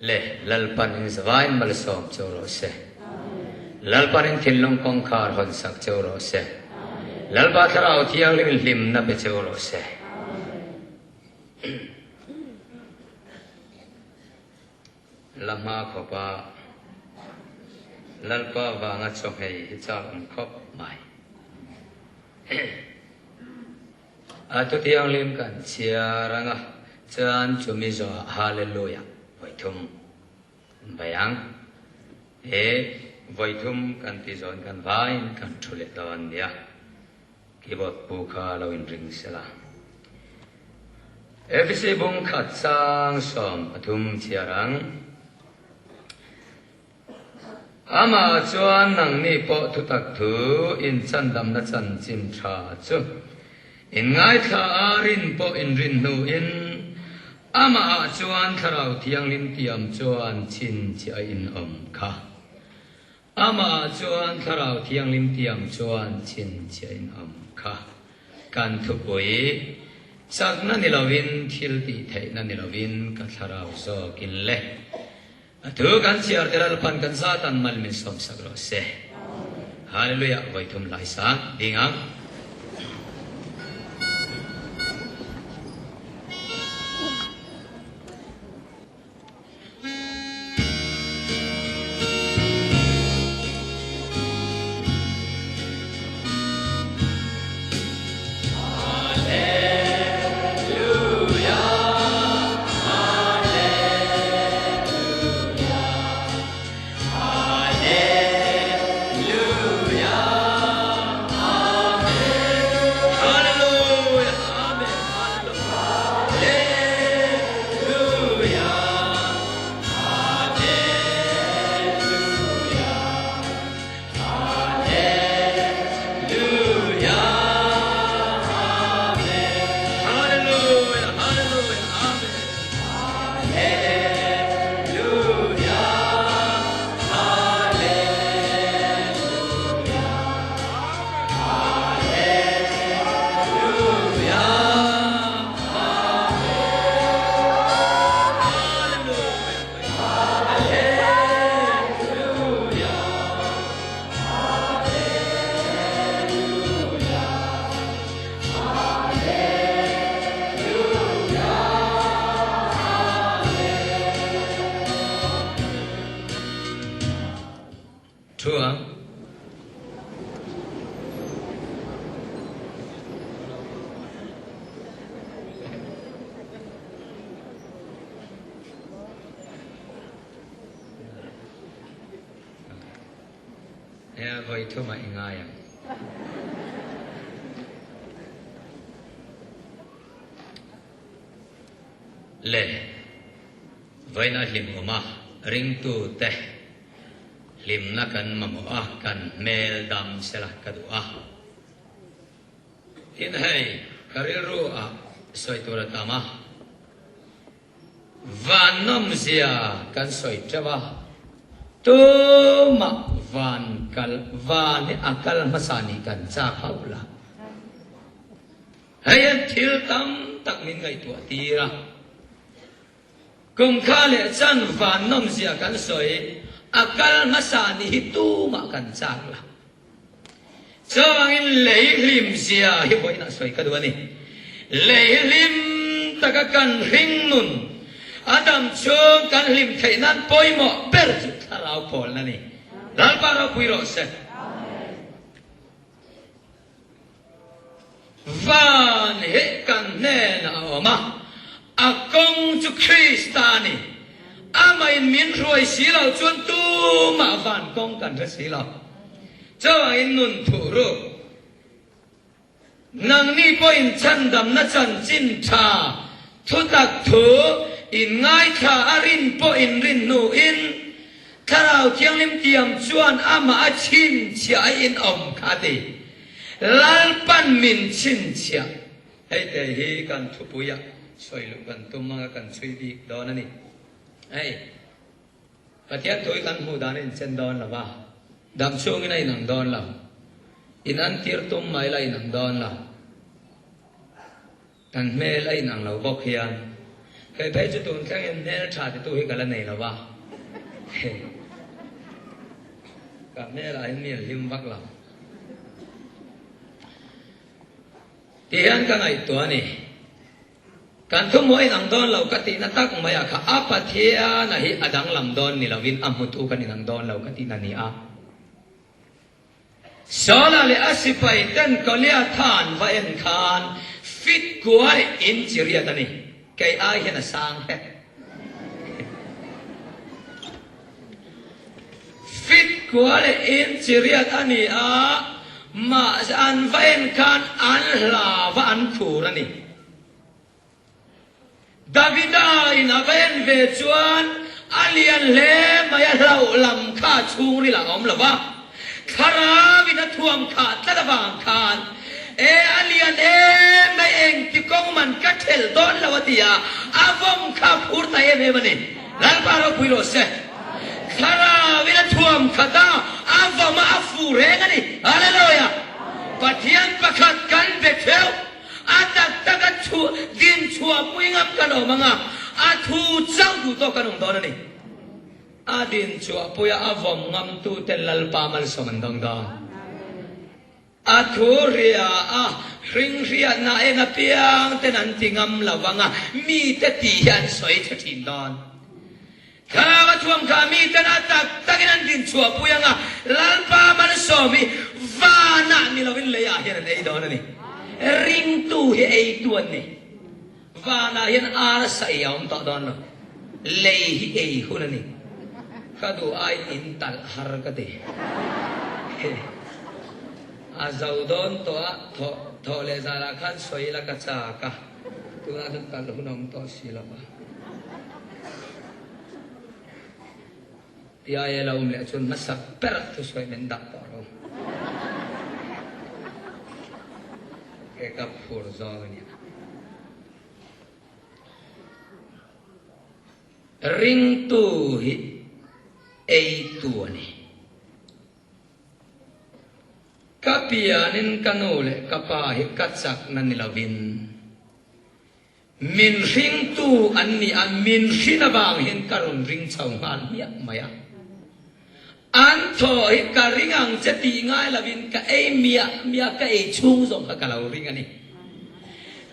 Le Lalpan in zavain malsawm cheu rawh se. Lalpan in thinlung kawngkhar hawn sak cheu rawh se. Lalpa Thlarau Thianghlim in hlimna pe cheu rawh se. La hma khawp a Lalpa vanga chawhmei hi chak awm khawp mai. A thu thianghlim kan chhiar ang a, chuan chumi zawhah Hallelujah vawithum an vai ang. He vawithum kan tih zawhin kan vaiin kan thu leh dawn nia. Keyboard pu kha lo inring sela. Efesi bung khat sang 13 chhiar ang. Amah chuan nangni pawh thutak thu inchandamna chanchin tha chu in ngaithla a, rin pawh in rin hnuin amahah chuan Thlarau Thianghlim tiam chuan chhinchhiah a in awm kha. Amahah chuan Thlarau Thianghlim tiam chuan chhinchhiah a in awm kha. Kan thupui chakna ni lovin thil tih theihna ni lovin ka Thlarau zawkin le. A thu kan chhiar te Lalpan kan Satan mal min sawmsak rawh se. Hallelujah vawithum lai sang ding ang. Thu ang. Nia, vawi thumah i ngai ang. Le, vawiin a hlim awm a, ringtu te hlimna kan mamawh a, kan hmel dam sela ka duh a. Tin hei, ka rilru ah sawi tur a tam a. Van nawmzia kan sawi teuh a, tumah van kal, van hi a kal hmasa nih kan chak hauh la. Hei hian thil tam tak min ngaihtuah tir a. Kum kha leh chan van nawmzia kan sawi, a kal hmasa nih hi tumah kan chak la. Chuvangin lei hlimzia hi vawiinah sawi ka duh a ni. Lei hlim taka kan hring nun a dam chhung kan hlim theih nan pawimawh ber chu thlarau pawlna a ni. Lalpa ropui rawh se. Van hi kan hnenah a awm a, a kawng chu Krista a ni. Amahin min hruai si lo chuan tumah van kawng kan hre si lo. Chuvangin nun thuh ruk. Nangni pawhin chhandamna chanchin tha thutak thu in ngaithla a rin pawh in rin hnuin Thlarau Thianghlim tiam chuan amah a chhinchhiah a inawm kha a ti. Lalpan min chhinchhiah. Hei te hi kan thupuia sawi luh kan tum anga kan chhui bik dawn a ni. Hei, Pathian thu hi kan hmuh dan a inchen dawn lo va, dam chhungin a inang dawn lo. In an tir tum mai la inang dawn lo. Kan hmel a inang lo bawk hian. Kei phei chu tun thlengin hmeltha titu hi ka la nei lo va. Ka hmelah hian mi an hlim vak lo. Ti hian ka ngaihtuah a ni. Kan thuhmawh inang dawn lo ka tihna tak mai ah kha a Pathiana hi a danglam dawn ni lovin a hmutu kan inang dawn lo ka tihna a ni a. Saula leh a sipai ten Goliatha an va en khan fit kual in chi riat a ni. Kei ai hian a sang hlek. Fit kual in chi riat a ni a, mahse an va en khan an hla va an khur a ni. Davida in a va en ve chuan a lian hle mai a hlauh lam kha a chhungril ah a awm lo va, thlarau in a thuam khah tlat avang khan e a lian em mai engti kawng man ka thelh dawn lo a ti a, a vawm kha a phur ta em em a ni. Lalpa ropui rawh se. Thlarau in a thuam khat a, a vawm a a fu reng a ni. Hallelujah! Pathian pakhat kan be theuh. A tak tak a chhuah din chhuah pui ngam kan awm ang a, a thu chauh duh tawk kan awm dawn a ni. A din chhuah puia a vawm ngam tu ten Lalpa malsawm an dawng dawn. A thu ria a hring hriatna eng apiang ten an ti ngam lo vang a, mite tih hi an sawi tha thin dawn. Thlarau a thuam kha miten a tak takin an dinchhuah pui ang a, Lalpa malsawm hi vanah ni lovin leiah hian an ei dawn a ni. Ringtu hi eitu an ni. Vanah hian arsa ei a awm tawh dawn lo. Lei hi ei hun a ni. Ka duh aiin in talh har ka ti. A zo dawn tawh a, thawh thawh leh zanah khan sawi ila ka chak a. Tunah chuan talh hun a awm tawh si lo va. Tia lo awm leh chuan hmasa ber ah thusawi min dah tawh lo. Ke ka phur zawng a nia. Ringtu hi eitu a ni. Ka pianin ka nu leh ka pa hi ka chakna ni lovin Min hringtu an ni a, min hrin avang hian ka rawn ring chho nghal hmiah mai a. An thaw hi ka ring ang che tih ngai lovin ka ei miah miah, ka ei chhung zawng kha ka lo ring a ni.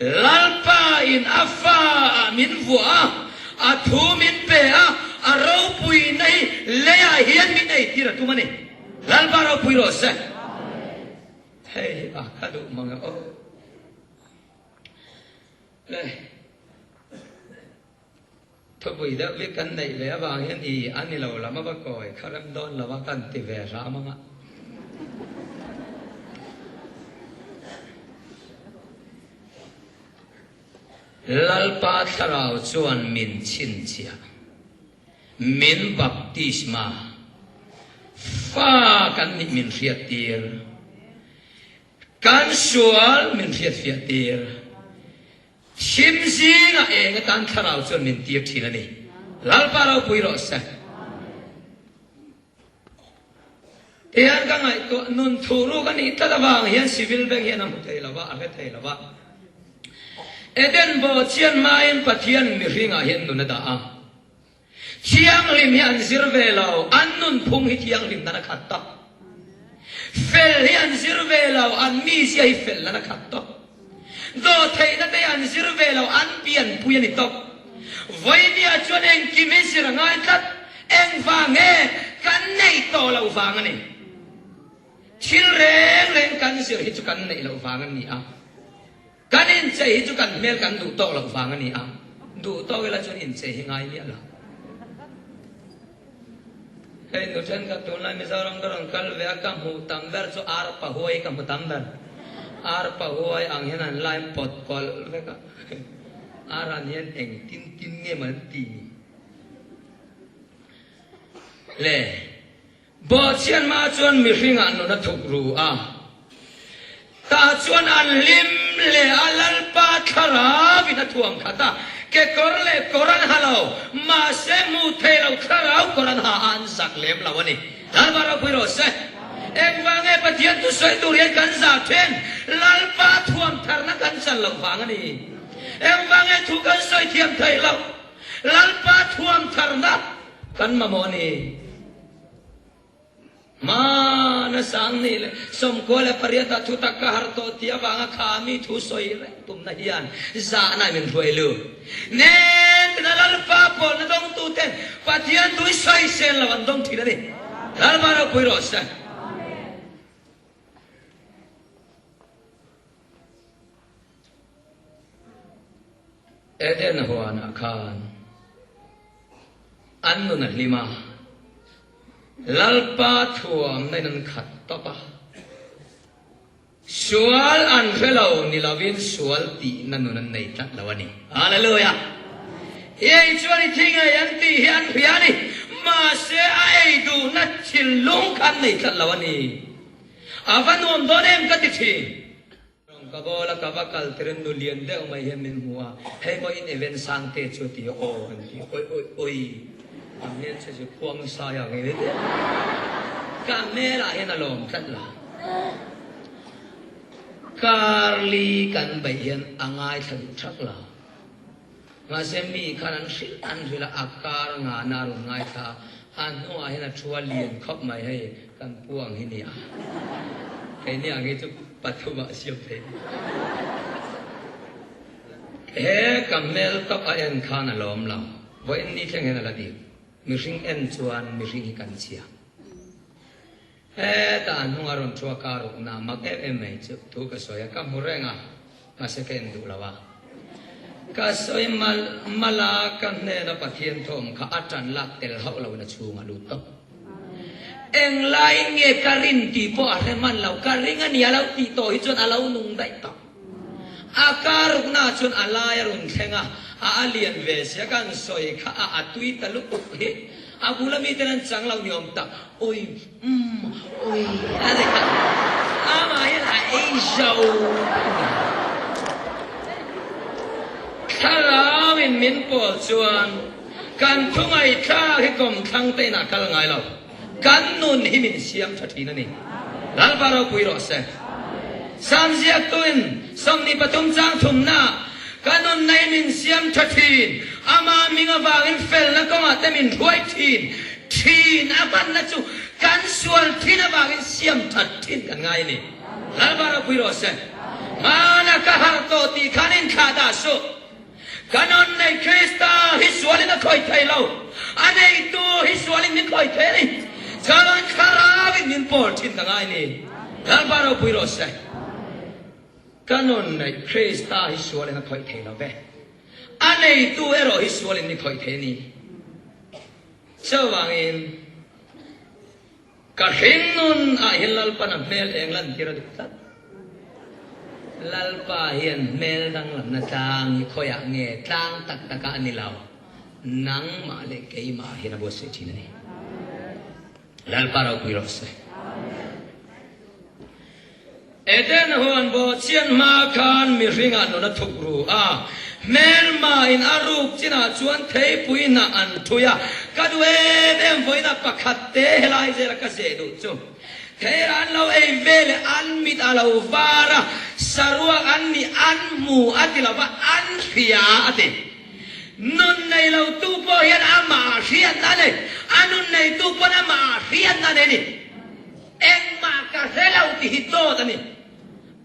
Lalpa in a fa ah min vuah a, a thu min pe a, a ropuina hi leiah hian min eitir a tum a ni. Lalpa ropui rawh se. Hei hi a ka duh mang e aw. Le, thupui deuh hi kan neih ve avang hian i a ni lo lam a va kawi kha rem dawn lo a kan ti ve hram ang a. Lalpa thlarau chuan min chhinchhiah, min baptisma, fa kan nih min hriattir. Kan sual min hriatfiah tir. Thim zingah eng atan thlarau chuan min tir thin a ni. Lalpa ropui rawh se. Tihian ka ngaihtuah nun thuhruk a nih tlat avang hian civil bank hian a hmu thei lo va, a hre thei lo va. Eden bawhchhiat hmain Pathian mihringah hian nun a dah a. Thianghlim hi an zir ve lo, an nunphung hi thianghlim nan a khat tawp. Fel hi an zir ve lo, an mizia hi fel nan a khat tawp. Dawhtheihna te hi an zir ve lo, an pianpui a ni tawp. Vawinia chuan engkim hi zir a ngai tlat, engvang nge kan neih tawh loh vang a ni. Thil reng reng kan zir hi chu kan neih loh vang a ni a. Kan inchei hi chu kan hmel kan duh tawk loh vang a ni a, duh tawk ila chuan inchei hi ngai miah lo. Hei nu thenkhat tunlai Mizoram ka rawn kal ve a, ka hmuh tam ber chu arpa huai ka hmu tam ber. Arpa huai ang hian an line pawt kawlh vek a, ar an hian engtin tin nge maw an ti ni le. Bawhchhiat hma chuan mihringah nun a thuk ru a, tah chuan an hlim leh a Lalpa thlarauin a thuam khat a, kekawr leh kawr an ha lo, mahse hmuh theih loh thlarau kawr an ha a an zak lem lo a ni. Lalpa ropui rawh se. Engvang nge Pathian thusawi tur hian kan zah then? Lalpa thuam tharna kan chan loh vang a ni. Engvang nge thu kan sawi thiam theih loh? Lalpa thuam tharna kan mamawh a ni. Hmana 98 ah thutak ka har tawh tih avanga kha mi thu sawi reng tumna hian zahna min hruai lut. Nen tina Lalpa pawlna dawngtuten Pathian tui sawisel lo an dawng thin a ni. Lalpa ropui rawh se. Eden huanah khan an nun a hlim a, Lalpa thuamna in an khat tawp a. Sual an hre lo ni lovin sual tihna nun an nei tlat lo a ni. Hallelujah! I ei chuan i thi ngei an tih hi an hria a ni. Mahse a ei duhna thinlung kha an nei tlat lo a ni. A va nuam dawn em ka ti thin. Rawng ka bawl a, ka va kal tir in nu lian deuh mai hian min hmu a, hei maw in event sang te chu a ti a, aw an ti a, oi oi oi, a hmel che chu khuang sai ang in ka hmel ah hian a lawm tlat la. Karli kan beih hian a ngaithla duh thak la. Mahse mi khan an hrilh an hrilh a, a kar ngahna a rawn ngaithla a, a hnuah hian a thu a lian khawp mai hei kan pu ang hi nia. Keini ang hi chu pathumah a siam thei ni. He ka hmel tawp a en khan a lawm lo, vawiin ni thleng hian a la dik. Mihring en chuan mihring hi kan chhia. Hetah a hnunga rawn thu a kar ukna mak em em mai chu thu ka sawi a, ka hmu reng a, mahse ka en duh lo a. Ka sawi mal mal a, ka hnena Pathian thawm kha a tan lak tel hauh loin a chhungah lut tawp. Englaiin nge ka rin tih pawh a hre hman lo, ka ring a ni a lo tih tawh hi chuan a lo nung daih tawh. A kar ukna chuan a lai a rawn thleng a, a a lian ve sia kan sawi kha a a tui ta lutuk hi. A bula miten an chang lo ni awm tak, oi umm oi a ti kha. Amah hian a ei zo a ni. Thlarau in min pawl chuan kan thu ngaihthlak hi kawmthlang te inah kal ngai lo. Kan nun hi min siam tha thin a ni. Lalpa ropui rawh se. Sam ziaktuin 23 chang thumnaah, Ka nunna hi min siam tha thin, ama hming avangin felna kawngah te min hruai thin, thin a hmanna chu kan sual thin avangin siam that thin kan ngai a ni. Lalpa ropui rawh se. Hmana ka harh tawh tih khan inthlah dah suh. Ka nun nei Krista hi sualin a khawih thei lo, a neitu hi sualin min khawih thei a ni. Chuan Thlarauin min pawl thin ka ngai ni. Lalpa ropui rawh se. Ka nun nei Krista hi sualin a khawih thei lo ve, a neitu erawh hi sualin min khawih thei a ni. Chuvangin Ka hringnun ah hian Lalpan a hmel eng lantir a duh tlat. Lalpa hian hmel danglamna tlang hi khawiah nge tlang tak takah a ni lo, nangmah leh keimah hian a buatsaih thin a ni. Lalpa ropui rawh se. Eden huan bawhchhiat hma khan mihringah nun a thuk ru a, hmelma in a ruk chinah chuan theipui hnah an thui a, ka duh em em vawiinah pakhat te helai zela ka zeh duh chu. Theira an lo ei ve leh an mit a lo var a, saruak an nih an hmu a ti lova an hria a ti. Nun nei lo tu pawh hian amah ah hriatna a nei, a nun neitu pawn amah ah hriatna a nei a ni. Engmah ka hre lo tih hi dawt a ni.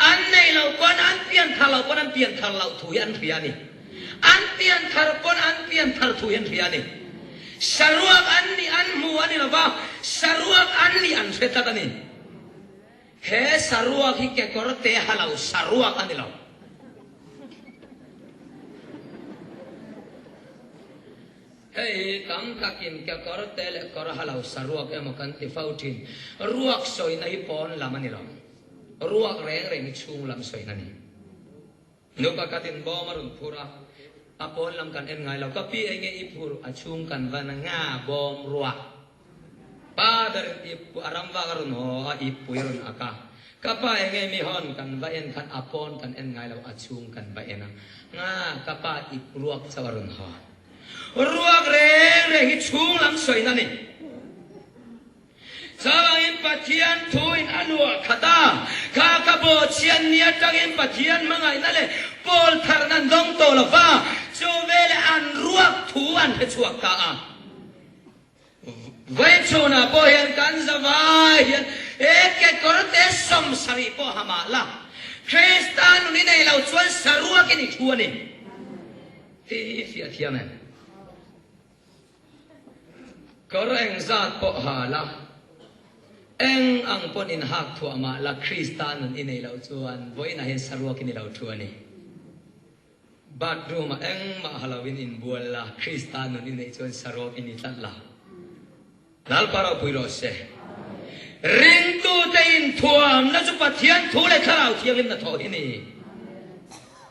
An nei lo pawn an pian thar lo pawn an pian thar loh thu hi an hria a ni. An pian thar pawn an pian thar thu hi an hria a ni. Saruak an nih an hmu a ni lo va, saruak an nih an hre tlat a ni. He saruak hi kekawr te ha lo saruak a ni lo. Hei hi tam takin kekawr te leh kawr ha lo saruak emaw kan ti fo thin. Ruak sawina hi pawn lam a ni lo. Ruak reng reng hi chhung lam sawina a ni. Nu pakhatin bawm a rawn phur a, a pawn lam kan en ngai lo. Ka pi enge i phur? A chhung kan van a nga bawm ruak. Pa berin ip a ram vak a rawn haw a, ip pui a rawn ak a. Ka pa enge mi hawn kan va en khan a pawn kan en ngai lo, a chhung kan va en a. Nga ka pa ip ruak chauh a rawn haw. Ruak reng reng hi chhung lam sawina a ni. Chuvangin Pathian thuin a luah khat a, kha ka bawhchhiat ni atangin Pathian hmangaihna leh pawl tharna an dawng tawh lo va, chu veleh a. an ruak thu an hre chhuak ta a. Vawichhunah pawh hian kan zavai hian he kekawrte 70 pawh ha mah la, Krista nun i nei lo chuan saruakin i thu a ni tih hi i fiah thiam em? Kawr engzat pawh ha la, eng ang pawn inhak thuah mah la Krista nun i nei loh chuan vawiinah hian saruakin i lo thu a ni. Bathroom ah engmah ha loin inbual la, Krista nun i neih chuan saruak i ni tlat la. Lalpa ropui rawh se. Ringtute inthuamna chu Pathian thu leh Thlarau Thianghlim hnathawh hi ni.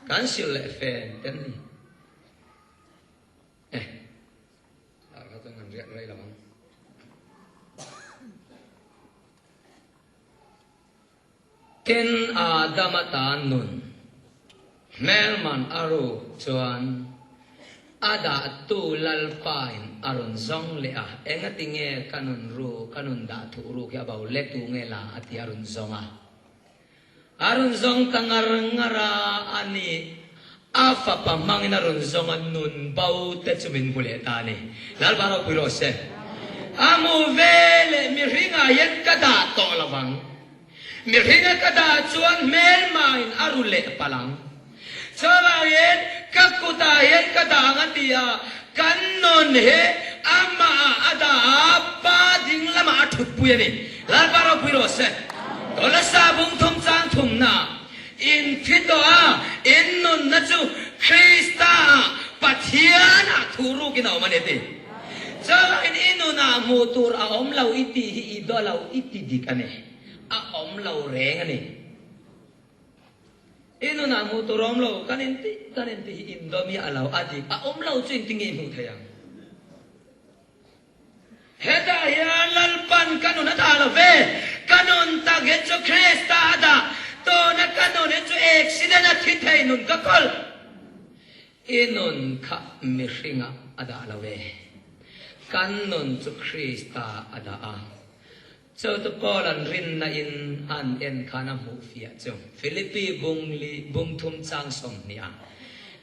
Kan sil leh fen te an ni. Eh, ah kha chuan kan riak rei lo ang. Tin, Adama tan nun hmelman a ruk chuan a dahtu Lalpain a rawn zawng leh a, engati nge ka nun ru, ka nun dah thuh ruk hi a bo le tu nge la a ti a rawn zawng a. A rawn zawng ta ngar ngar a, a ni a fapa hmangin a rawn zawng a, nun bo te chu min hmu leh ta a ni. Lalpa ropui rawh se. A hmu ve leh mihringah hian ka dah tawh lo vang. Mihringa ka dah chuan hmelmain a ru leh palh ang. Chuvangin ka kutah hian ka dah ang a ti a, kan nun hi amahah a dah a, Pa ding lamah a thutpui a ni. Lalpa ropui rawh se. Kolasa bung thum chang thumnaah in thi tawh a, in nunna chu Krista-ah Pathianah thu rukin a awm a ni a ti. Chuvangin i nunah hmuh tur a awm lo i tih hi i daw lo i ti dik a ni. A awm lo reng a ni. I nunah hmuh tur a awm lo kan intih kan intih hi in daw mi a lo a dik a awm lo chu engtin nge i hmuh theih ang? Hetah hian Lalpan ka nun a dah lo ve, ka nun tak hi chu Krista a dah, tuna ka nun hi chu accident a thi thei nun ka kawl. I nun kha mihringah a dah lo ve. Kan nun chu Krista a dah a. Chu chu Paul-a'n rinna in an en khan a hmuh fiah chu. Philippi bung li bung thum chang 20 ah,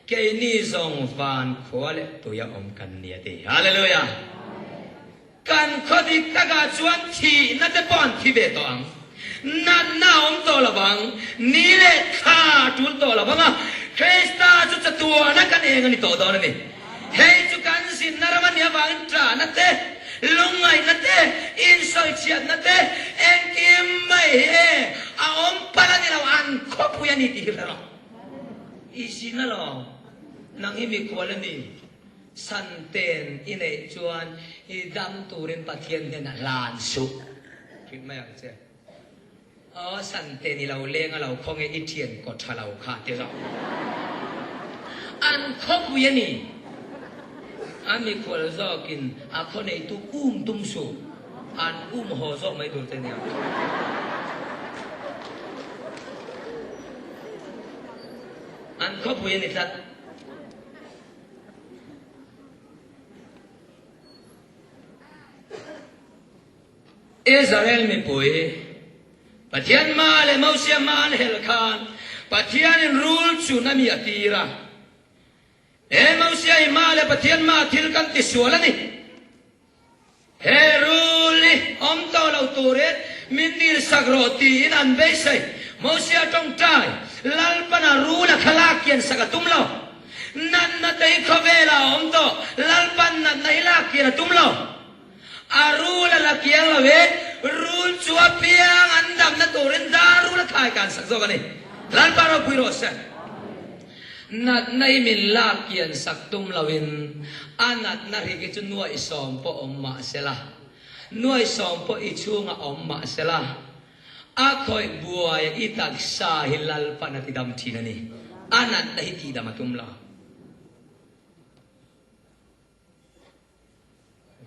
Keini zawng van khua leh tuia awm kan ni a ti. Hallelujah! Kan khaw dik takah chuan thihna te pawh an thi ve tawh ang. Natna a awm tawh lo vang, ni leh thla a tul tawh lo vang a, Krista chu chatuana kan eng a ni tawh dawn a ni. Hei chu kan zinna ram a nih avangin ṭahna te, lungngaihna te, insawichhiatna te, engkim mai hi e a awm palh a ni lo, an khawpui a ni tih hi hre rawh. I zin alawm, nang hi mikhual a ni. Santen i neih chuan i dam turin Pathian hnenah hlan suh. Hrilh mai ang che. Aw Santen i lo leng a lo khaw nge i thian kaw tha lo kha ti zawk. An khawpui a ni. A mikhual zawkin a khaw neitu um tum suh. An um haw zawk mai tur che nia. An khawpui a ni tlat. Israel mipui Pathian hma leh Mosia hma an hel khan Pathianin rul chun a mi a tir a. He Mosia hi hma leh Pathian hma thil kan ti sual a ni. He rul hi awm tawh lo turin min dilsak rawh tiin an beisei. Mosia tawngtai, Lalpana rul a thlalak kiansak a tum lo. Natna te hi khawvelah a awm tawh, Lalpan natna hi lak kian a tum lo. A rul a la kiang lo in rul chu a piang an damna turin dar rul a thai kansak zawk a ni. Lalpa ropui rawh se. Natna hi min lak kian sak tum loin a natna hrik hi chu nuaihsawm pawh awm mah sela, nuaihsawm pawh i chhungah awm mah sela, a khawih buai i taksa hi Lalpan a tidam thin a ni. A natna hi tihdam a tum lo.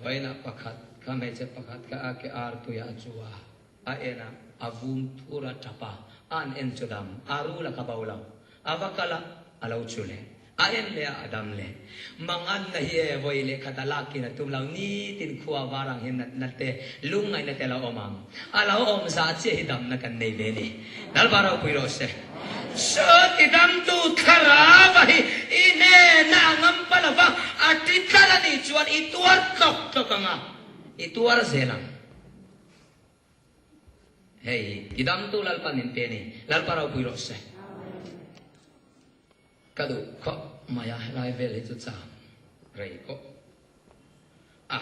Vawiinah pakhat kha hmeichhe pakhat kha a ke ar tuiah a chu a, a en a, a vum thur a tap a, a an en chu dam, a rul a ka bo lo, a va kal a, a lo chu leh, a en leh a, a dam leh. Manganna hi e vawi leh khat a lakin a tum lo, nitin khua var ang hian natna te, lungngaihna te a lo awm ang, a lo awm zah chiah hi damna kan nei ve ni. Lalpa ropui rawh se. Saw tidamtu thlarau hi i hnena a ngam pa lova, a ti tlat a nih chuan i tuar tlawk tlawk ang a, i tuar zel ang. Hei hi tidamtu Lalpa min pe a ni. Lalpa ropui rawh se. Ka duh khawp mai a, helai vel hi chu cham rei pawh a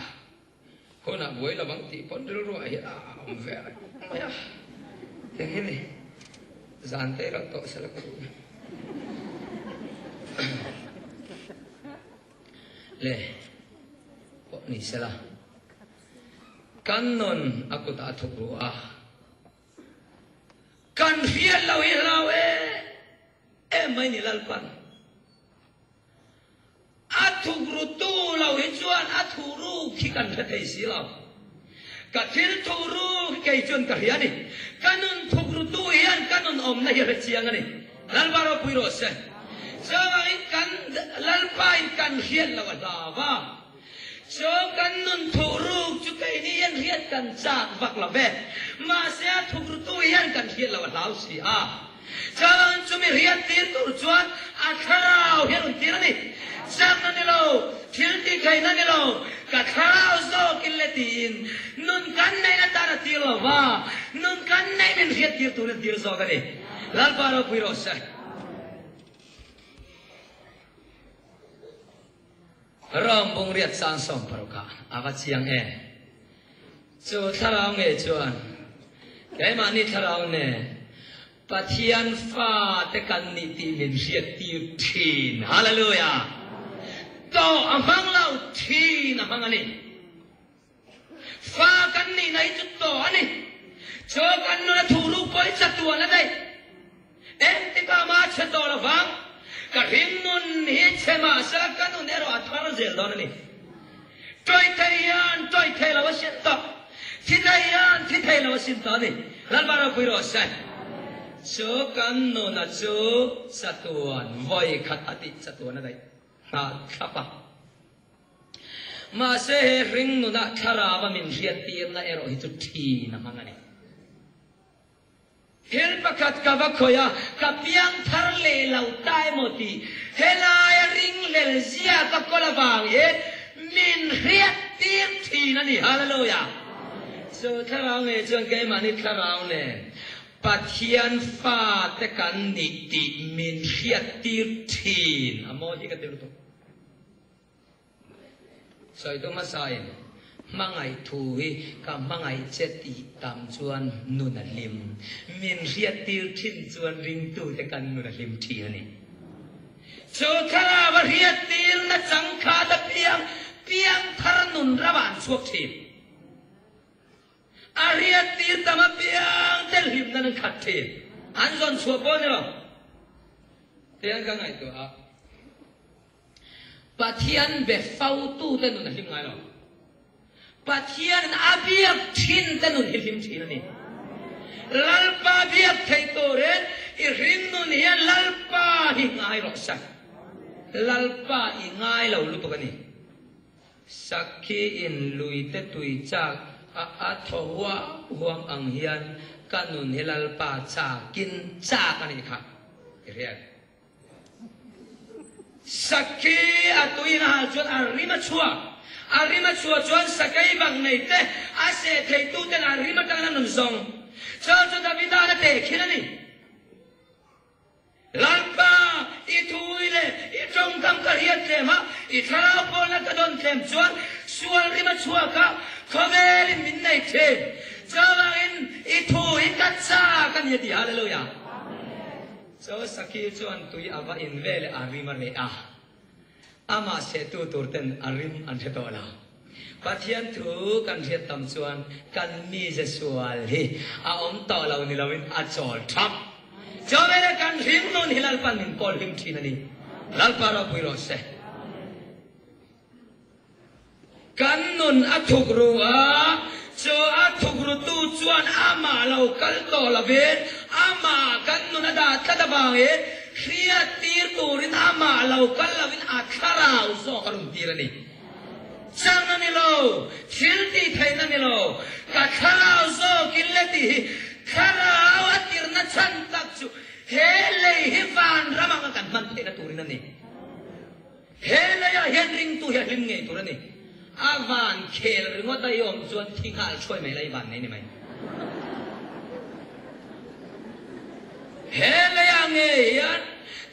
hunah buai lo ang tih pawn rilruah hi a awm ve reng mai a. Tiang hi ni zan te reuh tawh sela ka duh. Le pawh ni sela. Kan nun a kutah a thuk ru a, kan hriat lo hi hlau em em mai ni Lalpan. A thuk ru tu lo hi chuan a thuh ruk hi kan hre thei si lo. Ka thil thuh ruk hi kei chuan ka hria a ni. Ka nun thuk ru tu hian ka nun awmna hi a hre chiang a ni. Lalpa ropui rawh se. Chuvangin kan Lalpa in kan hriat lo a hlau a. Chaw kan nun thuh ruk chu keini hian hriat kan chak vak lo ve. Mahse a thuk rutu hian kan hriat lo a hlau si a. Chuan chumi hriat tir tur chuan a thlarau hi a rawn tir a ni. Chakna ni lo, thil tih theihna ni lo, ka thlarau zawkin le tiin nun kan neihna tan a tir lo va, nun kan neih min hriat tir turin a tir zawk a ni. Lalpa ropui rawh se. Ram bungriat sang 16 ah a va chiang em? Chu thlarau ngei chuan keimahni thlarau nen Pathian fate kan nih tih min hriattir thin. Hallelujah! Tawh a hmang lo, thin a hmang a ni. Fa kan nihna hi chu tawh a ni. Chaw kan nun a thuh ruk pawh hi chatuan a daih. Engtikah mah a chhe tawh lo vang. Ka hring nun hi chhe mah sela ka nun erawh a thar zel dawn a ni. Tawih thei hian tawih thei lo a sin tawh. Thi thei hian thi thei lo a sin tawh a ni. Lalpa ropui rawh se. Chu kan nuna chu chatuan vawi khat a tih chatuan a daih nghal thlap a. Mahse he hring nunah thlarau a min hriattirna erawh hi chu thin a hmang a ni. Thil pakhat ka va khawih a, ka piang thar leh lo ta emaw tih helaia ringhlel zia ka kawl avangin min hriattir thin a ni. Hallelujah! Chu thlarau ngei chuan keimahni thlarau nen Pathian fate kan nih tih min hriattir thin a mawi hi ka ti lutuk. Sawitu hmasain, Hmangaih thu hi ka hmangaih che tih tam chuan nun a hlim. Min hriattir thin chuan ringtute kan nun a hlim thin a ni. Chu thlarau a hriattirna changkhat apiang piangthar nun ramah an chhuak thin. A hriattir tam apiang te hlimna an khat thin. An zawn chhuah pawh a ni lo. Tiang ka ngaihtuah a. Pathian be fotute nun a hlim ngai lo. Pathianin a biak thinte nun hi hlim thin a ni. Lalpa biak theih turin i hring nun hian Lalpa hi ngai rawh se. Lalpa i ngai lo lutuk a ni. Sakhi in luite tui chak a a thaw huam huam ang hian ka nun hi Lalpa chakin chak a nih kha i hriat. Sakhi a tuin a hal chuan a rim a chhuak. A rim a chhuah chuan sakei bak nei te, a seh theitu ten a rim atangin an rawn zawng. Chuan chu Davida'n a tehkhin a ni. Lalpa, i thui leh i tawngkam ka hriat tlem a, i thlarau pawlna ka dawn tlem chuan sual rim a chhuak a, khawvelin min nei thin. Chuvangin i thu hi ka chak a ni a ti. Hallelujah! Chaw Sakhi chuan tui a va in ve leh a rim a reh a, amah sehtu tur ten a rim an hre tawh lo. Pathian thu kan hriat tam chuan kan mize sual hi a awm tawh lo ni loin a chawl thap. Chaw veleh kan hlim nun hi Lalpan min pawl hlim thin a ni. Lalpa ropui rawh se. Kan nun a thuk ru a, chu a thuk rutu chuan amah lo kal tawh lovin amah kan nun a dah tlat avangin hriattir turin amah lo kal lovin a thlarau zawk a rawn tir a ni. Chang a ni lo, thil tih theihna ni lo, ka thlarau zawkin le tih hi thlarau a tirna chhan tak chu. He lei hi vanram anga kan hman theihna turin a ni. He leiah hian ringtu hi a hlim ngei tur a ni. A van khel ringawt a i awm chuan thi nghal thuai mai la i van nei ni mai. He leiah ngei hian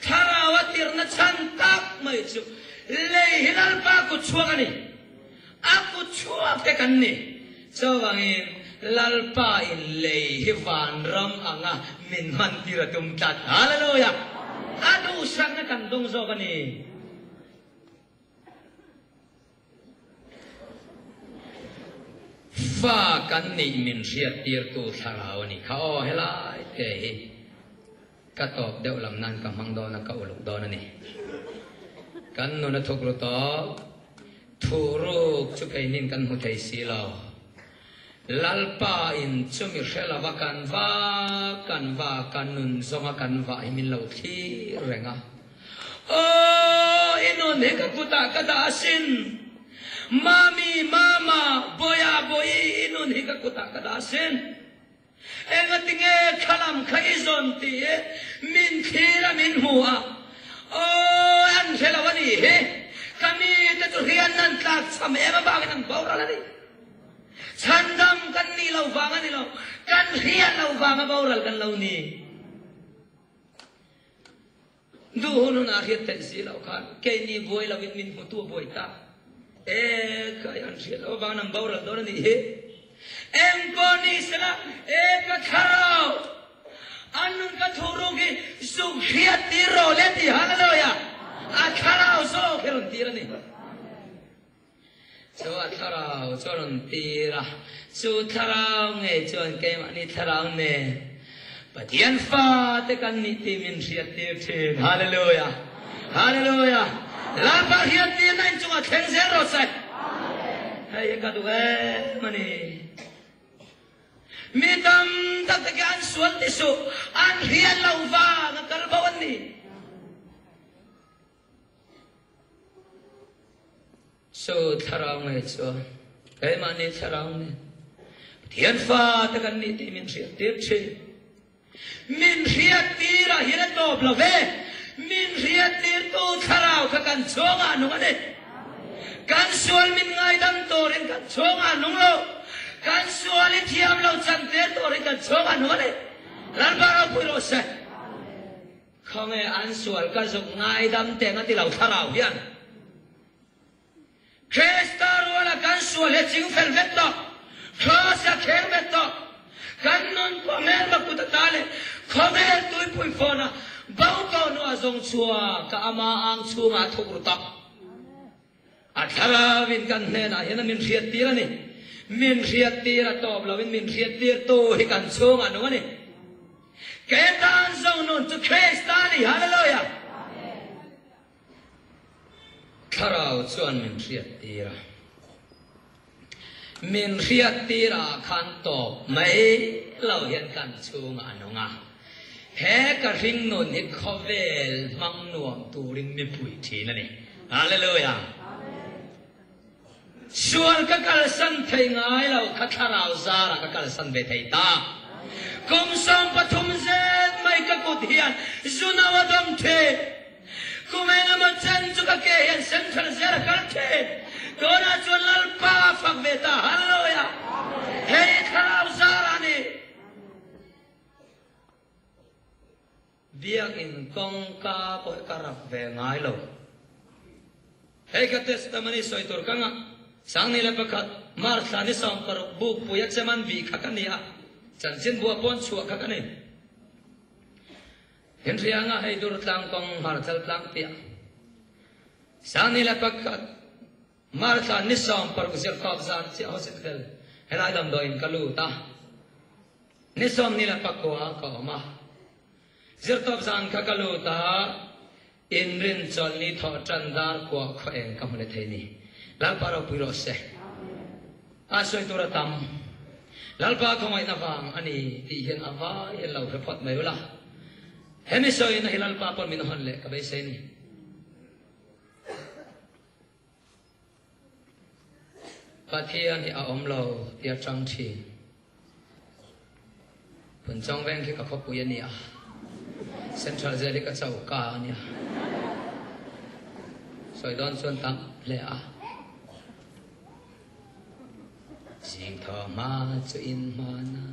thlarau a tirhna chhan tak mai chu lei hi Lalpa kut chhuak a ni. A kut chhuak te kan ni. Chuvangin Lalpa in lei hi vanram anga min hman tir a tum tlat. Hallelujah! A duhsakna kan dawng zawk a ni. Fa kan nih min hriattirtu thlarau a nih kha. Aw helai te hi ka tawp deuh lam nan ka hmang dawn a, ka uluk dawn a ni. Kan nun a thuk ru tawp. Thuruk chu keinin kan hmu thei si lo. Lalpa in chumi hre lova kan va kan va kan nun zawnga kan vah hi min lo thlir reng a. Aw i nun hi ka kutah ka dah asin. Mami, mama, bawiha, bawihi i nun hi ka kutah ka dah asin. Engatinge khalam kha i zawn tih i min thlir a min hmu a, aw an hre lo a nih hi, ka mite chu rian an tlak cham em avangin an boral a ni. Chhandam kan nih lo vang a ni lo, kan hriat lo vanga boral kan lo ni. Duh hun hunah hriat theih si loh khan keini buai loin min hmutu a buai ta. E khai an hriat loh avangin an boral dawn a nih hi. Eng pawh ni sela e ka thlarau an nun ka thuruk hi zuk hriat tir rawh le tih Hallelujah a thlarau zawk hi rawn tir a ni. Chu a thlarau chu a rawn tir a, chu thlarau ngei chuan keimahni thlarau nen Pathian fate kan nih tih min hriattir thin. Hallelujah! Hallelujah! Lalpa hriattirna inchungah thleng zel rawh se. Hei hi ka duh em a ni. Mi tam tak te khi an sual ti suh, an hriat lo vang a kal bo an ni. Chu thlarau ngei chuan keimahni thlarau nen Pathian fate kan nih tih min hriattir thin. Min hriattir ah hian a tawp lo ve. Min hriattirtu thlarau kha kan chhungah a nung a ni. Kan sual min ngaidam turin kan chhungah a nung lo. Kan sual i thiam lo chantir turin kan chhungah a nung a ni. Lalpa ropui rawh se. Khawnge an sual ka zuk ngaidam teng a ti lo thlarau hian. Krista ruala kan sual hi a ching fel vek tawh, Kraws a kheng vek tawh. Kan nun pawh hmelma kut ata leh khawvel tuipui fawn a bo tawh hnuah zawng chhuak ka ama ang chhungah a thuk ru tawh. A thlarauin kan hnenah hian a min hriattir a ni. Min hriattir a tawp loin min hriattirtu hi kan chhungah nung a ni. Ke tan zawng nun chu Krista a ni. Hallelujah! Thlarau chuan min hriattir a. Min hriattir ah khan tawp mai lo hian kan chhungah a nung a. He ka hringnun hi khawvel hmang nuam turin mipui thin a ni. Hallelujah! Sual ka kalsan thei ngai lo kha thlarau zarah ka kalsan ve thei ta. Kum 13 zet mai ka kut hian zuno a dawm thin. Kum engemaw chen chu ka ke hian central zel a kal thin. Tunah chuan Lalpa a fak ve ta. Hallelujah! Hei thlarau zarah a ni. Biakinn kawngka pawh hi ka rap ve ngai lo. Hei ka testimony sawi tur ka ngah. 2001 March thla ni 16 bukpui a chem an vih kha ka ni a, chanchin buah pawn chhuah kha ka ni. Hinhrianga hei Durtlang kawng hmarchal tlang piah. 2001 March thla ni 16 zirtawp zan chiah hospital helai damdawiin ka lut a. Ni 29 ka awm a. Zirtawp zan kha ka lut a, inrin chawlhni thawh tan dar kuah khaw eng ka hmu leh thei ni. Lalpa ropui rawh se. A sawi tur a tam. Lalpa khawngaihna vang a ni tih hian a vai hian lo hre phawt mai ula. Hemi sawina hi Lalpa pawn min hawn leh ka beisei ni. Pathian hi a awm lo tia tang thin. Phunchawng veng khi ka khawpui a ni a. Central Jail hi ka choka a nia. Sawi dawn chuan tam hle a. Zing thaw hma chu in hman a,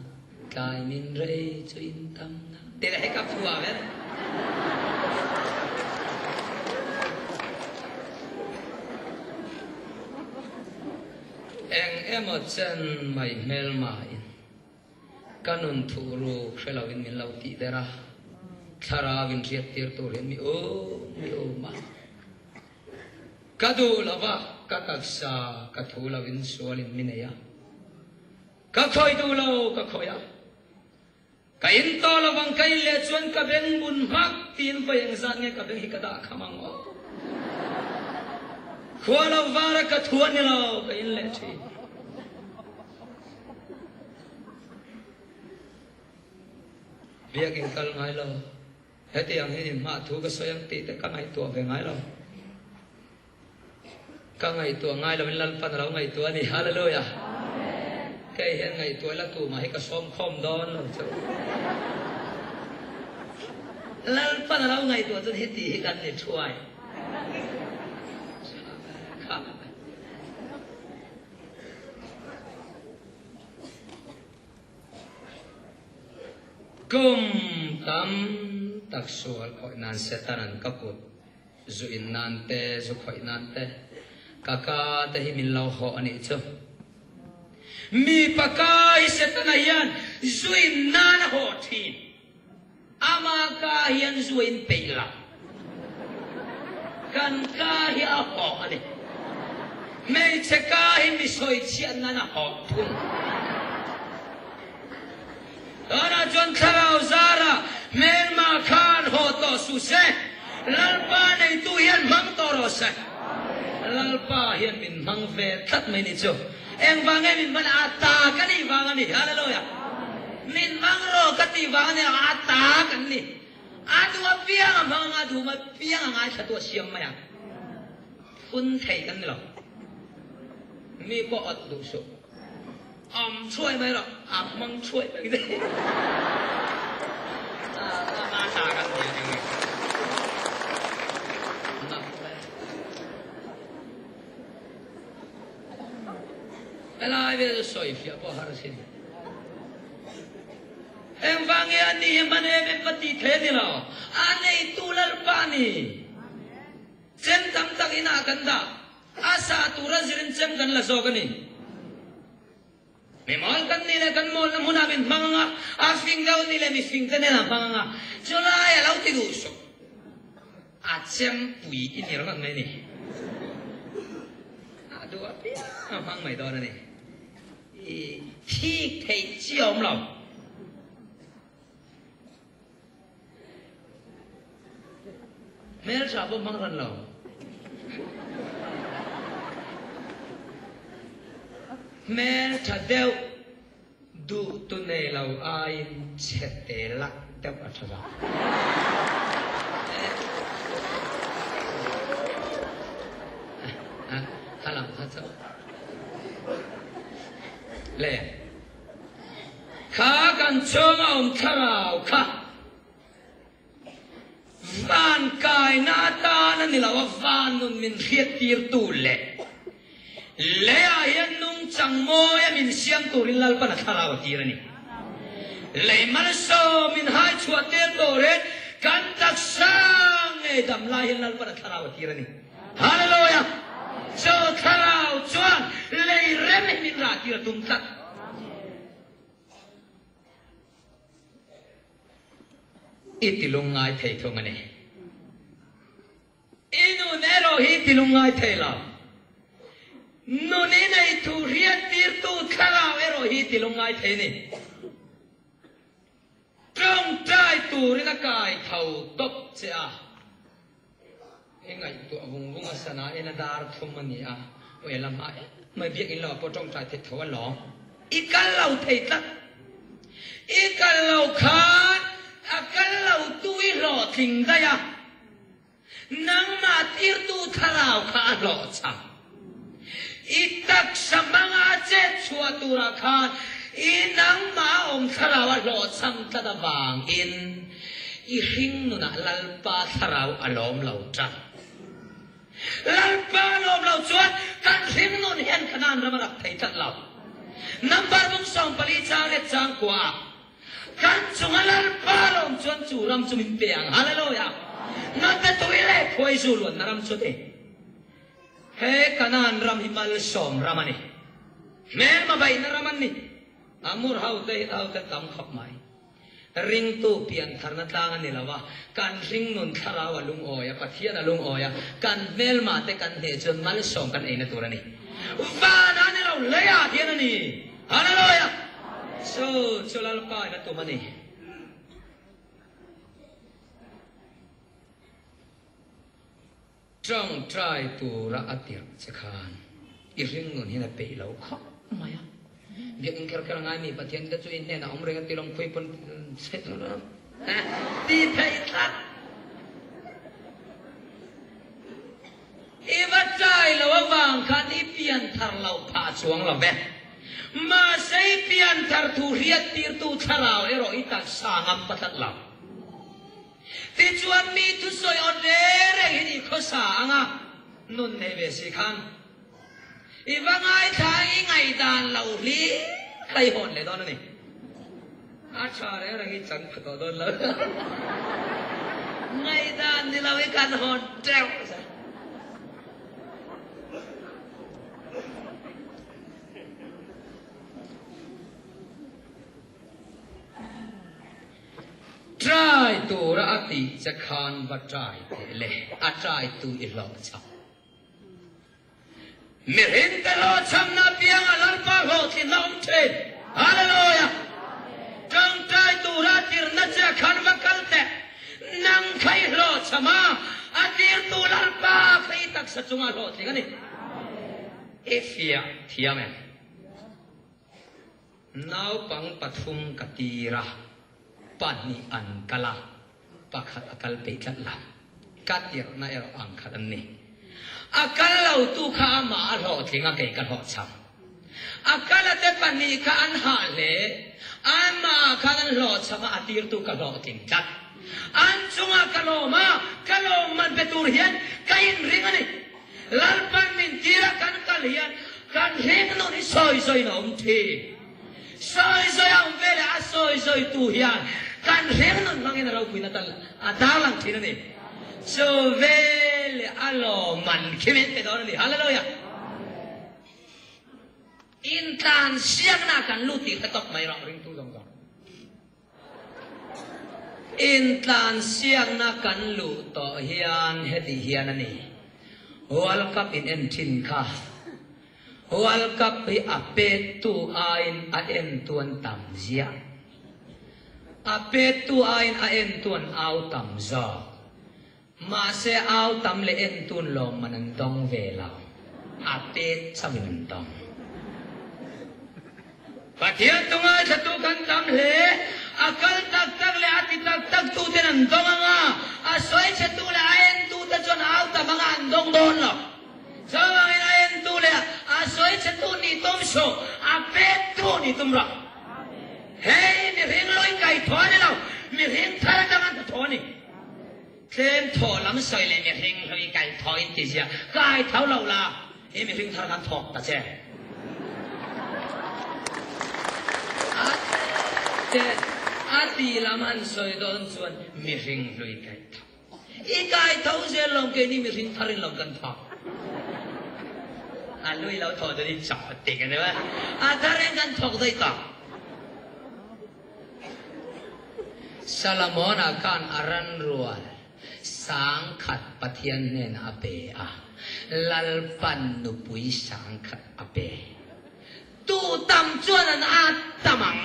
tlai min rei chu in tam na. Tih leh hei ka phuah ber. Eng emaw chen mai hmelma in ka nun thuh ruk hre lo in min lo tih der a, thlarau in hriat tir tur hian mi um mi um a. Ka duh lo va, ka taksa ka thu lo in sual in mi nei a. Ka khawih duh lo ka khawih a. Ka in tawh lo vang ka in leh chuan ka beng bun hmak tiin vawi engzat nge ka beng hi ka dah kham ang aw. Khua lo var a ka thu a ni lo ka in leh thin. Biakin kal ngai lo. Hetiang hian inhmah thu ka sawi ang tih te ka ngaihtuah ve ngai lo. Ka ngaihtuah ngai loin Lalpan a lo ngaihtuah a ni. Hallelujah! Kei hian ngaihtuah ila tumah hi ka sawm khawm dawn lo chu. Lalpan a lo ngaihtuah chuan heti hi kan ni thuai. Kha. Kum tam tak sual khawih nan Satan an ka kut zu in nan te, zu khawih nan te, ka ka te hi min lo hawh a nih chu. Mipa ka hi Setana hian zu in nan a hawh thin. Ama ka hian zu a in peih lo. Kan ka hi a hawh a ni. Hmeichhe ka hi mi sawi chhiat nan a hawh thung. Tunah chuan thlarau zarah hmelma khan haw tawh suh se, Lalpa neitu hian hmang tawh rawh se. Lalpa hian min hmang ve tlat mai ni chu. Engvang nge min hman? A ta ka nih vang a ni. Hallelujah! Min hmang rawh ka tih vang a ni lo, a ta kan ni. A duh apiang a hmang anga, a duh apiang a ngaithla tu a siam mai ang. Phun thei kan ni lo. Mi pawh awt duh suh. Awm chhuai mai rawh, a hmang chhuai mai daih. A ta kan ni a ni. Helai vel chu sawi fiah pawh har asin. Engvang nge a ni hi hman em em va tih thei a ni lo. A neitu Lalpa a ni. Chem tam tak inah kan dah. A sa tura zirin chem kan la zawk a ni. Mi mawl kan nih leh kan mawlna hmunah min hmang ang a, a fing deuh nih leh mi fing te nen a hmang ang a, chulai a lo ti duh suh. A chempui i ni ringawt mai a ni. A duh apiang a hmang mai dawn a ni. I thik theih chi a awm lo. Hmeltha pawh hmang hran lo. Hmeltha deuh duh tu nei lo aiin chhete lak deuh a tha zawk. Kha lam kha chu le. Kha kan chunga awm thlarau kha van kaina atan a ni lo a, van nun min hriattirtu leh leiah hian nungchang mawia min siam turin Lalpan a thlarau a tir a ni. Lei malsawm min hai chhuah tel turin kan taksa ngei dam lai hian Lalpan a thlarau a tir a ni. Hallelujah! Chu thlarau chuan lei rem hi min rah tir a tum tlat. I ti lungngai thei thung a ni. I nun erawh hi i ti lungngai thei lo. Nun i nei thu hriat tirtu thlarau erawh hi i ti lungngai thei a ni. Tawngtai turin a kai tho tawp che a. I ngaihtuah vung vung a sana in a dar thum a ni a, aw la hma em mai biakinn lo ah pawh tawngtai theih tho a lawm. I kal lo thei tlat. I kal lo khan a kal lo tu i hlawhtling daih a, nangmah tirtu thlarau kha a hlawhchham. I taksa hmanga a chet chhuah turah khan i nangmah a awm thlarau a hlawhchham tlat avangin. I hring nunah Lalpa thlarau a lawm lo tan. Lalpa lawm lo chuan kan hring nun hian Kanaan ram a rak thei tlat lo. Number bung 14 chang let chang kua ah kan chunga Lalpa lawm chuan chu ram chu min pe ang. Hallelujah! Nute tui leh khuaizu luanna ram chu ti. He Kanaan ram hi malsawm ram a ni. Hmelma beihna ram an ni. Amur hote hi hote tam khawp mai. Ringtu piantharna tlang a ni lo a, kan hringnun thlarau a lungawi a, Pathian a lungawi a, kan hmelma te kan hneh chuan malsawm kan eina tur a ni. Vanah ni lo, leiah hian a ni. Hallelujah! Chu chu Lalpa in a tum a ni. Tawngtai tura a tirh che khan i hringnun hian a peih lo khawp mai a. Biakinn kher kher a ngai mi Pathian te chu i hnenah awm reng a ti lawm khawi pawn ti theih tlat. I va chai lo avang khan i pianthar loh phah chuang lo ve. Mahse i pianthar thu hriattirtu thlarau erawh i taksa ngam patlat lo. Tichuan mi thusawi aw reng reng hi ni khawsa anga nun nei ve si khan i va ngaithla i ngaihdan lo hlir kha i hawn leh dawn a ni. A tha reng reng i chan pha tawh dawn lo. Ngaihdan ni lo i kan hawn teuh. Try tura a tih che khan va try teh le, a try tu i hlawhchham. Mihring te hlawhchhamna apianga Lalpa hlawhtlinna awm thin. Hallelujah! Tawngtai tura a tirna che khan va kal teh. Nang kha i hlawhchham a, a tirtu Lalpa kha i taksa chunga hlawhtling a ni. I fiah thiam em? Naupang pathum ka tir a, pahnih an kal a, pakhat a kal peih tlat lo. Ka tirhna erawh ang khat an ni. A kal lotu kha amah a hlawhtling a, kei ka hlawhchham. A kal a te pahnih kha an hah hle, amah khan an hlawhchham a, a tirtu ka hlawhtling tlat. An chungah ka lawm a, ka lawmman pe tur hian ka inring a ni. Lalpan min tir a kan kal hian kan hringnun hi sawi zawiin a awm thin. Sawi zawi a awm veleh a sawi zawitu hian kan hringnun hmangin a ropuina tal a tarlang thin a ni. Chu veleh a lawmman khi min pe dawn a ni. Hallelujah! Intlansiakna kan lut tih hre tawp mai rawh ringtu zawng zawng. Intlansiakna kan luh tawh hian heti hian a ni, World Cup in en thin kha. World Cup hi a pettu aiin a entu an tam ziah. A pettu aiin a entu an au tam zawk. Mahse au tam leh entun lawmman an dawng ve lo. A pet chauhin an dawng. Pathian tu ngaithlatu kan tam hle. A kal tak tak leh a ti tak tak tu ten an dawng ang a, a sawichhetu leh a entu te chuan au tam anga an dawng dawn lo. Chuvangin a entu leh a sawichhetu nih tum suh, a pettu nih tum rawh. Hei mihring lui kaithaw a ni lo, mihring thar atanga hnathawh a ni. Tlem thaw lam sawi leh mihring hlui kai thaw in ti zia kai tho lo la, i mihring thar khan thawk ta che. A te a ti lam han sawi dawn chuan mihring hlui kai tho. I kai tho zel lawm keini mihring thar in lawm kan thawk. A hlui lo thawh chuan i chawh tik a ni mai. A thar in kan thawk daih tawh. Solomona khan a ranrual sangkhat Pathian hnenah a pe a, Lalpan nupui sangkhat a pe. Tu tam chuan an at tam ang.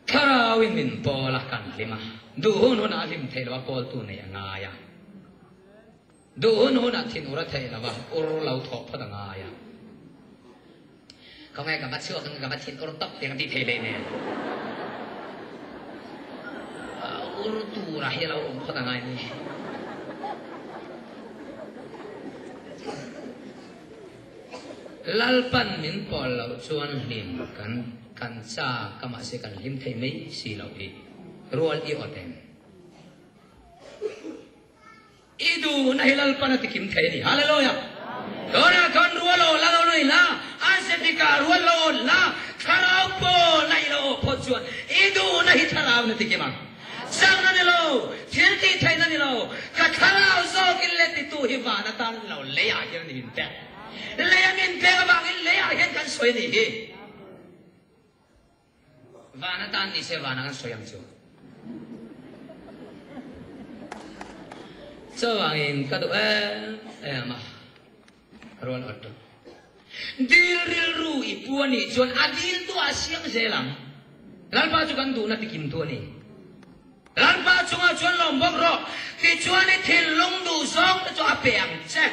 Thlarauin min pawl a, kan hlim a. Duh hun hunah a hlim theih lo a, pawltu nei a ngai a. Duh hun hunah thin ur a theih lo a, ur lo thawh phawt a ngai a. Khawnge ka va chhuak ang, ka va thin ur tawp tiang ti thei leh nen. Ur tura hi a lo awm phawt a ngai ni. Lalpan min pawl loh chuan hlim kan kan chak a mahse kan hlim thei mai si loh hi rual i awt em? I duhna hi Lalpan a tikim thei a ni. Hallelujah! Tunah khan rual aw la lo nei la, a zetikah rual lo awt la, thlarau pawlna i lo awh phawt chuan i duhna hi thlarau na tikim ang. Chakna ni lo, thil tih theihna ni lo, ka thlarau zawkin let titu hi van atan lo leiah hian a ni min pek. Lei a min pek avangin leiah hian kan sawi a nih hi. Van atan ni se vanah kan sawi ang chu. Chuvangin ka duh em em a, rual awt rawh. Dil rilru i pu a nih chuan a dil tu ah siam zel ang. Lalpa chu kan duhna tikim tu a ni. Lalpa chungah chuan lawm bawk rawh, tichuan i thinlung duh zawng te chu a pe ang che.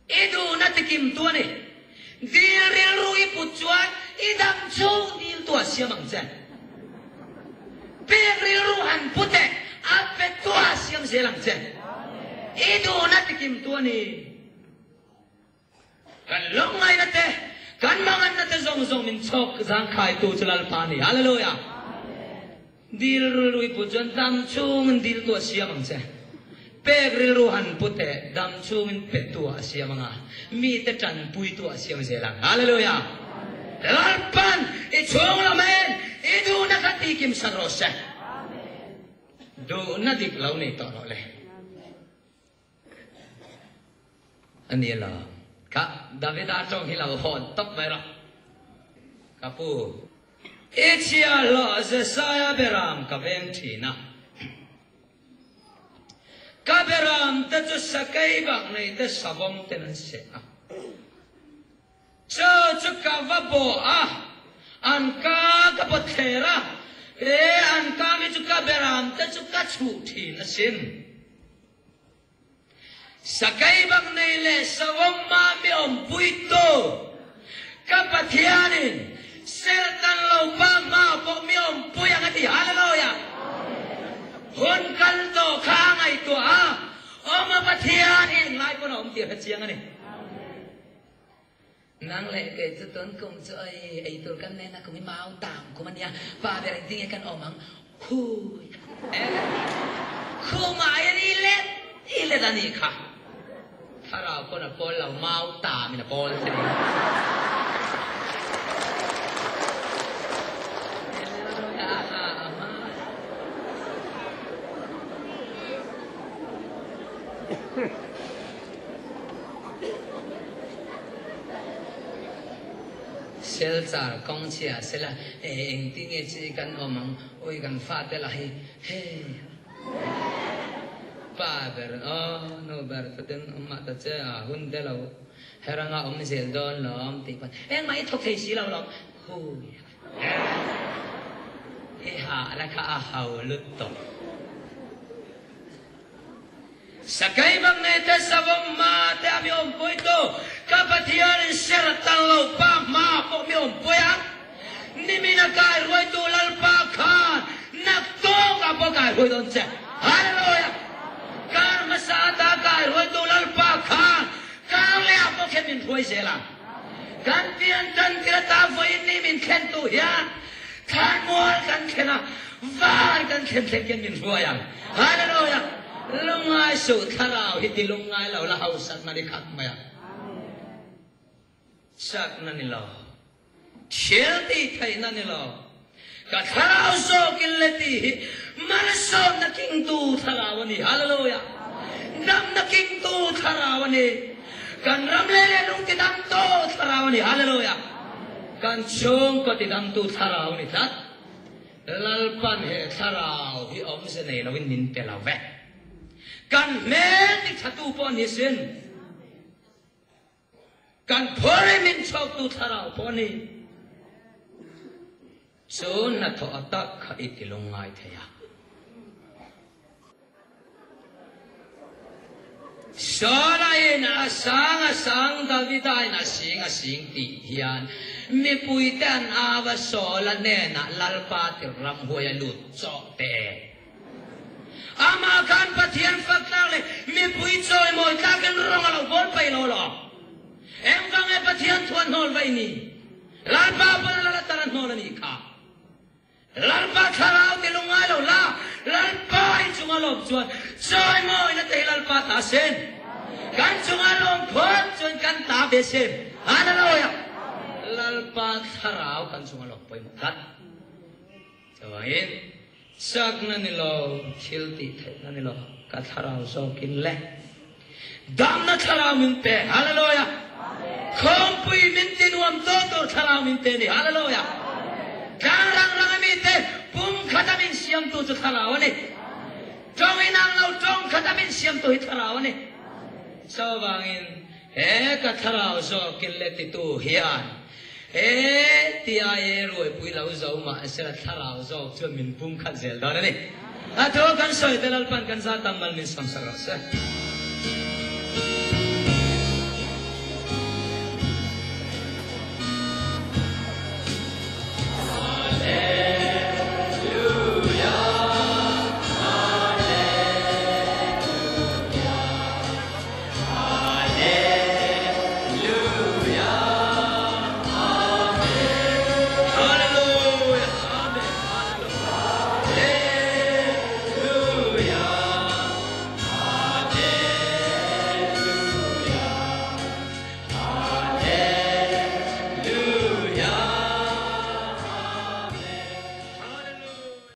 I duhna tikim tu a ni. Dil rilru i put chuan i dam chhung dil tu a siam ang che. Pek rilru han pu teh, a pe tu a siam zel ang che. I duhna tikim tu a ni. Kan lungngaihna te, kan manganna te zawng zawng min chhawk zangkhaitu chu Lalpa a ni. Hallelujah! Dil rilru i put chuan dam chhungin dil tu a siam ang che. Pek rilru han pu teh, dam chhungin pe tu a siam ang a, mite tanpui tu a siam zel ang. Hallelujah! Lalpan i chhung lam en i duhna kha tikim sak rawh se. Duhna dik lo nei tawh rawh le. A ni lo. Kha Davida tawng hi lo hawn tawp mai rawh. Ka pu, i chhiahhlawh Jesaia beram ka veng thin a. Ka beram te chu sakei bak nei te savawm ten an seh a. Chu chu ka va bawh a, an ka ka bawt thler a, he an ka mi chu ka beram te chu ka chhuh thin asin. Sakei bak nei leh savawm mah mi awmpuitu ka Pathianin serhtan lo pa hma pawh mi awmpui ang a ti. Hallelujah! Hun kal tawh kha a ngaihtuah a, awm a Pathian hi englai pawn a awm tih a hre chiang a ni. Nang leh kei chu tun kum chu ei ei tur kan nen a kum hi mau tam kum a nia, pa ber engtin nge kan awm ang? Hui e khumah hian i let i let a nih kha. Thlarau pawn a pawl lo, mau tam in a pawl che ni. Silchar kawng chhia sela e engtin nge chi kan awm ang ui kan fate lah hi hei pa ber aw nu ber chutin awm mah ta che a hun te lo her anga awm zel dawn lawm tih pawn engmah i thawk thei si lo lawm hui i hah na kha a hau lut tawh. Sakei bak nei te savawm hma te a mi awmpui tu ka Pathian in ser a tan lo pa hma pawh mi awmpui a, nimin a kai ruaitu Lalpa khan naktuk ah pawh kai ruai dawn che. Hallelujah! Kar hmasa ata kai ruaitu Lalpa khan kar leh ah pawh khian min hruai zel ang. Kan pian tan tir ata vawiin ni min thlen tu hian Thlanmual kan thlen a, van kan thlen thleng khian min hruai ang. Hallelujah! Lungngai suh, thlarau hi ti lungngai lo la hausakna ni khat mai a. Chakna ni lo, thil tih theihna ni lo, ka thlarau zawkin le tih hi malsawmna kingtu thlarau a ni. Hallelujah! Damna kingtu thlarau a ni. Kan ram leh leh lung tidamtu thlarau a ni. Hallelujah! Kan chhungkaw tidamtu thlarau a ni tlat. Lalpan he thlarau hi awmze nei loin min pe lo ve. Kan hmel tithatu pawh ni sin. Kan phur min chhawktu thlarau pawh ni. Chu hnathawh a tak kha i ti lungngai thei a. Saula in a sang a sang, Davida in a sing a sing tih hian mipuite an au a, Saula hnenah Lalpa tir ramhuai a lut chawh teh. Amah khan Pathian fak tlak leh mipui chawimawi tlakin rawng a lo bawl paih lo lawm. Engvang nge Pathian thu a hnawl vaih ni? Lalpa pawn a lal atan a hnawl a nih kha. Lalpa thlarau ti lungngai lo la, Lalpa i chunga. chunga lawm chuan chawimawina te hi Lalpa ta sin. Kan chunga lawm phawt chuan kan ta ve sin. Hallelujah! Lalpa thlarau kan chunga lawm pawimawh tlat. Chuvangin chakna ni lo, thil tih theihna ni lo, ka thlarau zawkin le damna thlarau min pe. Hallelujah! Khawmpui min ti nuam tawh tur thlarau min pe ni. Hallelujah! Tlang rang rang a mite pum khata min siamtu chu thlarau a ni. Tawng inang lo tawng khata min siamtu hi thlarau a ni. Chuvangin he ka thlarau zawkin le titu hian He TIA ruaipui lo zo mah sela thlarau zawk chuan min pum khat zel dawn a ni. A thu kan sawi te Lalpan kan za tam mal min samsak rawh se.